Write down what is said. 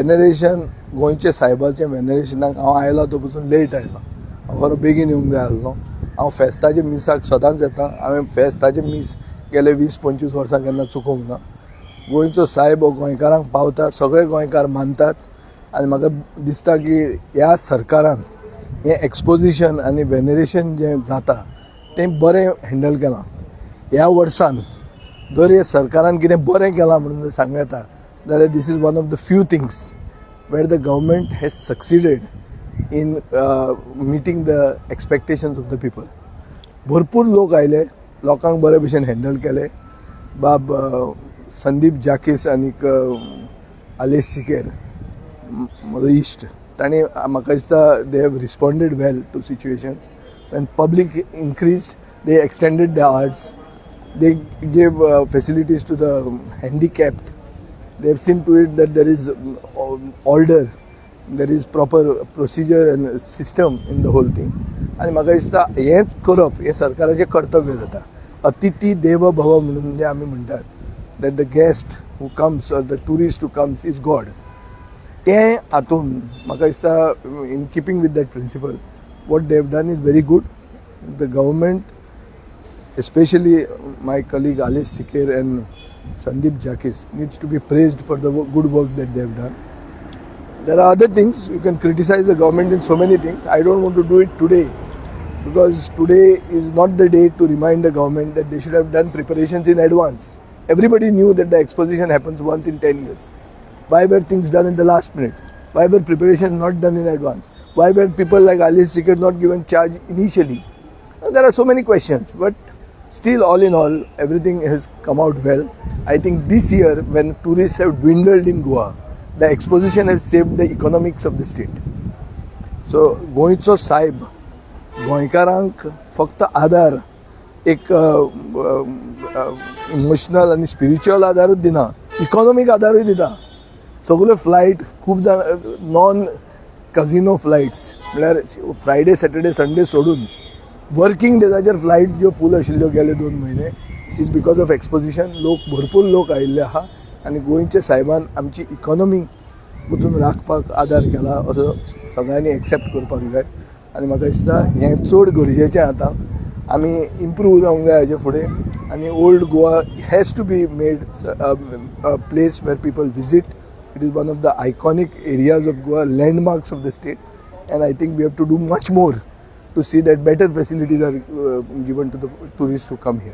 Veneration, गोंयचे सायबाचें वेनरेशनाक हांव आयला तो पसून लेट आयला. हांव खरो बेगीन येवंक जाय आसलो. हांव फेस्ताच्या मिसाक सदांच येता. हांवें फेस्ताचें मीस गेले 20-25 वर्सां केन्ना चुकोवंक ना. गोंयचो सायब हो गोंयकारांक पावता, सगळे गोंयकार मानतात आनी म्हाका दिसता की ह्या सरकारान हें एक्सपोजिशन आनी वेनरेशन जें जाता तें बरें हँडल केलां. ह्या वर्सान जर हे सरकारान कितें बरें केलां म्हणून जर सांगूं येता जाल्यार this is one of the few things where the government has succeeded in meeting the expectations of the people. भरपूर लोक आयले, लोकांक बरे भशेन हँडल केले. बाब संदीप जाकीस आनीक आलेश सिकेर, म्हजो इश्ट, तांणी म्हाका दिसता they have responded well to situations. When public increased, they extended the hours, they gave facilities to the handicapped. They have seen to it that there is order, there is proper procedure and system in the whole thing. आनी म्हाका दिसता हेंच करप हें सरकाराचें कर्तव्य जाता. अतिथी देव भव म्हणून जे आमी म्हणटात, that the guest who comes or the tourist who comes is God, तें हातून म्हाका दिसता in keeping with that principle, what they have done is very good. The government, especially my colleague Aleix Sequeira and Sandeep Jakis, needs to be praised for the good work that they have done. There are other things you can criticize the government in, so many things. I don't want to do it today because today is not the day to remind the government that they should have done preparations in advance. Everybody knew that the exposition happens once in 10 years. Why were things done in the last minute? Why were preparations not done in advance? Why were people like Aleix Sequeira not given charge initially? And there are so many questions, but still, all in all, everything has come out well. I think this year, when tourists have dwindled in Goa, the exposition has saved the economics of the state. So गोंयचो सायब गोंयकारांक फक्त आदार, एक emotional आनी spiritual आदारूच दिना, economic आदारूय दिता. सगल्यो फ्लायट, खूब जाण नॉन कझिनो फ्लायट्स, म्हळ्यार फ्रायडे, सॅटर्डे, संडे सोडून वर्कींग डेजाचेर फ्लायट ज्यो फूल आशिल्ल्यो गेले 2 म्हयने is because of exposition. लोक, भरपूर लोक आयिल्ले आहा आनी गोंयच्या सायबान आमची इकॉनॉमी वचून राखपाक आदार केला असो सगळ्यांनी एक्सेप्ट करपाक जाय. आनी म्हाका दिसता हें चड गरजेचें. आतां आमी इम्प्रूव जावंक जाय हाजे फुडें आनी Old Goa has to be made a place where people visit. It is one of the iconic areas of Goa, landmarks of the state, and I think we have to do much more to see that better facilities are given to the tourists who come here.